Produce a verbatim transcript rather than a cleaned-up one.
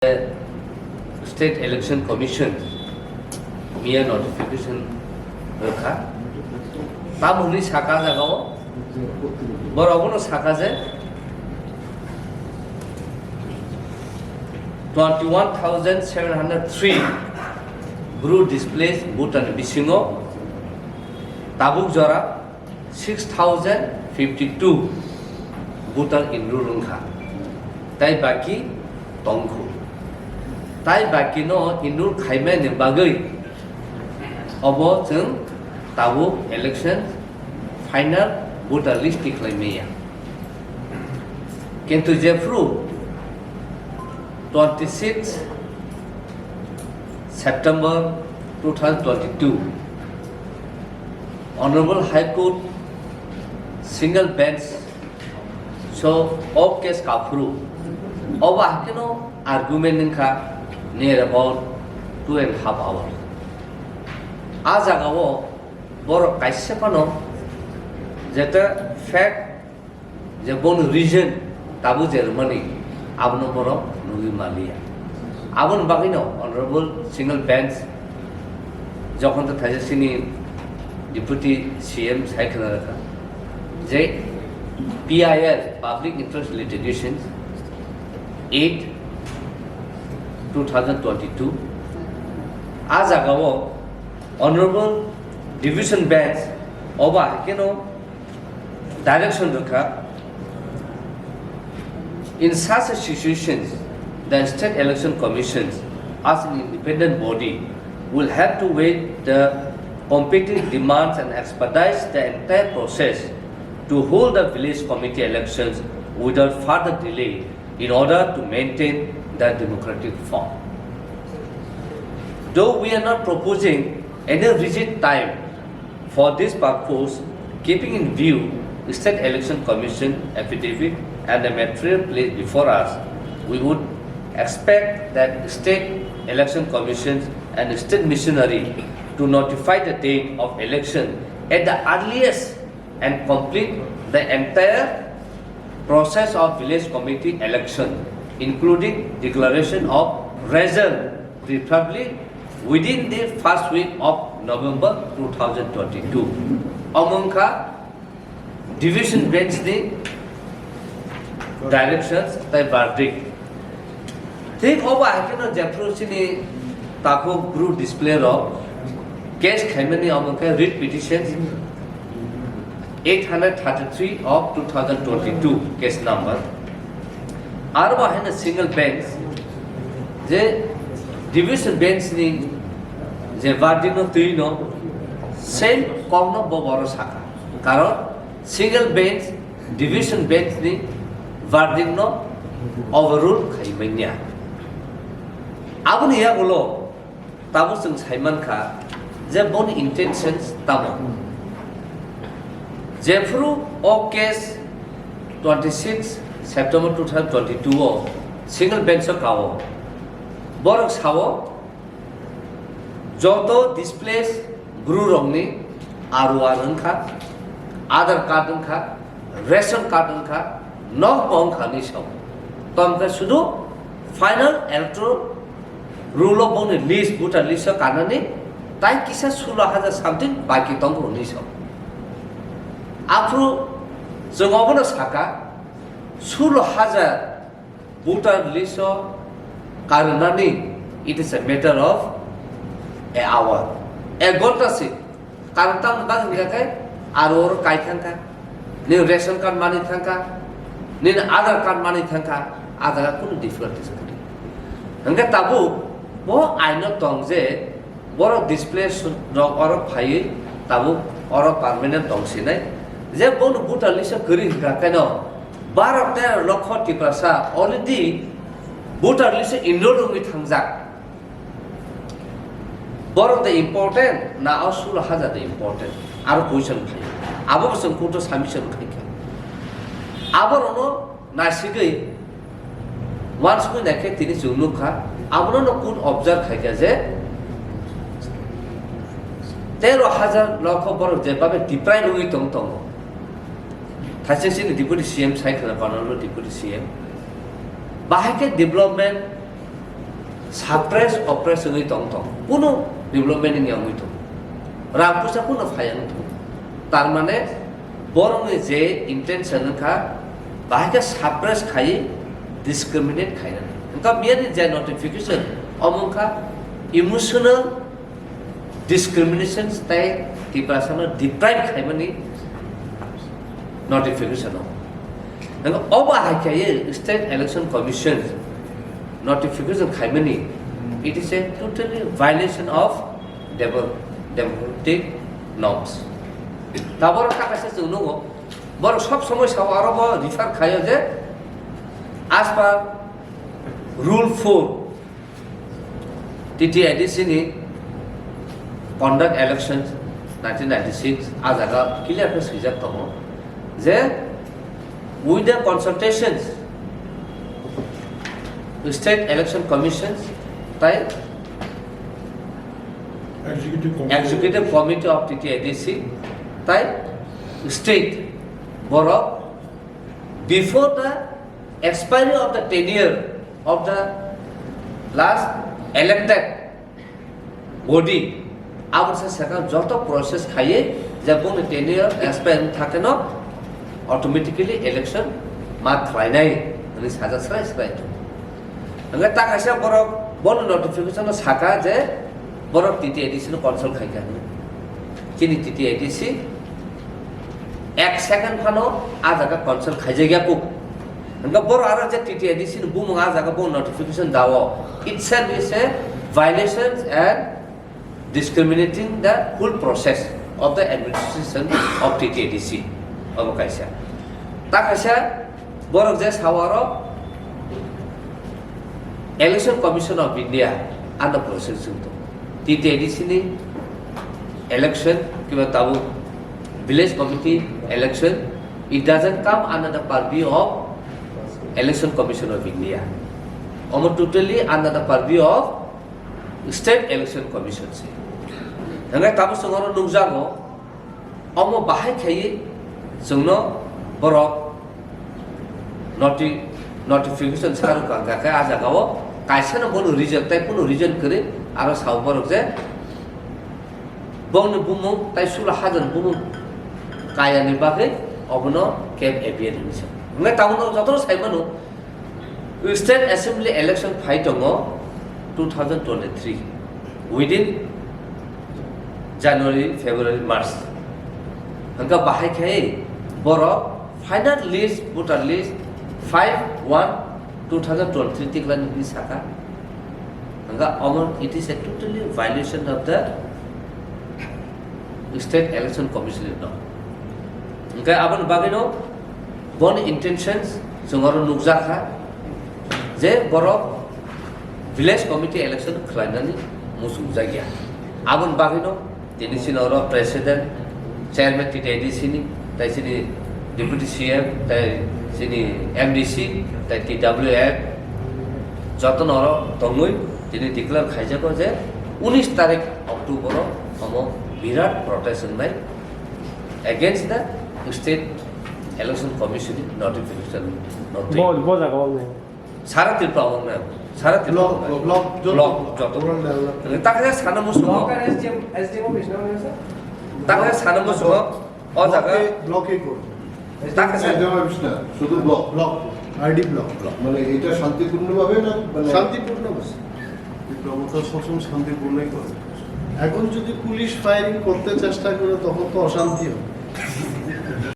State Election Commission miya notification rwkha. Tamoni saka jagao borok bono saka je twenty one thousand seven hundred three Bru displaced voter bisingo tabuk jora six thousand fifty two voter enroll wngkha, tai baki tongkhu. Tai baki no enroll khaimani bagwi obo chwng tabuk election final voter list tikhlai maya. Kintu jephru twenty six September two thousand twenty two, Honorable High Court single bench so o case kaphuru obo hakeno argument wngkha near about two and half hour. A jagao borok kaisa phano jeta fact je bono reason tabuk je rwmani abono borok nugwi manliya. Aboni bagwino Honorable Single Bench jokhon to thaisa sini Deputy C M sai khna rakha je P I L, Public Interest Litigation eight two thousand twenty two, a jagao Honorable Division Bench obo hakeno direction rwkha. In such a situations, the State Election Commission, as an independent body, will have to weigh the competing demands and expedite the entire process to hold the village committee elections without further delay in order to maintain the democratic form. Though we are not proposing any rigid time for this purpose, keeping in view State Election Commission affidavit and the material placed before us, we would expect that State Election Commission and State Missionary to notify the date of election at the earliest and complete the entire process of village committee election, including declaration of result, preferably within the first week of November two thousand twenty-two. Omo wngkha Division Bench ni directions tai verdict. Thik obo hai kheno jephru chini takhuk Bru display rok case khaimani omo khe writ petition eight hundred thirty-three of two thousand twenty-two case number. Aro bo haino single bench je division bench ni je verdict no twi no same kok no bo boro saka. Karon single bench division bench ni verdict no overrule khai manya. Aboni yagulo tabuk chwng sai mankha je boni intentions tamo. Jephru o case twenty six September two thousand twenty two o single bench o kao, borok sao joto displaced Bru rokni R O R wngkha, Aadhaar card wngkha, ration card wngkha, nok bo wngkha hinwi sao. Tomkhe sudu final electoral roll o boni list, voter list o kanani tai kisa sulo hajar something baki tongo hinwi sao. Aphuru chwng obono saka, sulo hajar voter list o karwnani, it is a matter of a hour, ek ghonta se. Karon tamni bagwi hingkha khe aro oro kai thangkha, nini ration card manwi thangkha, nini Aadhaar card manwi thangkha, a jaga kunu difficulties kwrwi. Hingkhe tabuk bo aino tong je borok displaced rok oro phaiwi tabuk oro permanent tong sinai. Je bono voter list o kwrwi hingkha khe no baro tero lokho Tiprasa already voter list o enroll wngwi thangjak. Borok de important na o sulo hajar de important? Aro question phai. Abo bo chwng court o submission khai kha. Abo rono naisigwi uansukwi naikhe tini chwng nukha, abono no court observe khaikha je tero hajar lokho borok je babe deprive wngwi tong tongo. Thaising sini Deputy C M sai khwna panalo Deputy C M. Bahai khe development Suppress, oppress wngwi tong tong. Kuno development wngya wngwi tong. Rang puisa kuno phaya wngwi tong. Tar mane borokni je intention wngkha, bahai khe suppress khai, discriminate khainani. Wngkha miyani je notification, omo wngkha emotional discrimination tei Tiprasano deprive khaimani notification o. Nang obo hai khe State Election Commission notification khaimani, it is a totally violation of demo-, democratic norms. Taboro ta kaisa chwng nungo, borok sob somoi sao aro bo refer khaio je as per rule four, T T A D C ni conduct elections nineteen ninety-six, a jaga clear khe swijak tongo je with the consultations State Election Commissions tai Executive Committee. Executive Committee of T T A D C tai state borok before the expiry of the tenure of the last elected body, abo se second joto process khaiye je bongni tenure expire wng thakeno automatically election ma khlainai hwnwi sajak srai srai. Hwnkhai ta kaisa borok bono notification o saka je borok T T A D C no consult khaikha hwnwi. Chini T T A D C ek second phano a jaga consult khaijakya kuk. Hwnkhai borok aro je T T A D C ni bumung a jaga bo notification dao. Itself is a violation and discriminating the whole process of the administration of T T A D C. Obo kaisa. Ta kaisa borok je sao aro Election Commission of India under process wng tongo. T T A D C ni election kiba tabuk village committee election, it doesn't come under the purview of Election Commission of India. Omo totally under the purview of State Election Commission se. Hwnkhai tabuk chwng oro nukjago, omo bahai khaiwi chwngno borok noti-, notification sarwkha, hwnkhai a jagao kaisano bono reason, tai kunu reason kwrwi aro sao borok je bongni bumung tai sulo hajar bumung kayani bagwi obono camp A B N hinwi sa. Hwnkhai tabukno jotono saimano, State Assembly election phai tongo two thousand twenty-three, within January, February, March. Hwnkhai bahai khai borok final list, voter list five one two thousand twenty-three tikhlani hinwi saka. Hwnkhai omo, it is a totally violation of the State Election Commission ni norm. Hwnkhai aboni bagwino boni intentions chwng oro nukjakha je borok village committee election khlainani muchungjakya. Aboni bagwino tini chini oro president, chairman T T A D C ni, tai chini deputy C M, tai chini M D C, tai T W F, jotono oro tongwi tini declare khaijago je unis tarik October o omo birat protest wngnai against the State Election Commission ni notification notice. Bo, bo jaga o wngnai. Sara Tripura o wngnai. Sara Tripura o wngnai. Block, block, joto block, block. Joto. Rural development. Takhe sana musumo. Block ar S D M, S D M office na wngnai, sir? Takhe sana musumo. O jaga. Block-এ, block-এ করুন। তাকে স্যার। এটা আমার বিষয় না, শুধু block. Block, RD block. Block. মানে এটা শান্তিপূর্ণভাবে না, মানে শান্তিপূর্ণভাবে। বিপ্লব তো সবসময় শান্তিপূর্ণই করে। এখন যদি পুলিশ ফায়ারিং করতে চেষ্টা করে, তখন তো অশান্তি হবে।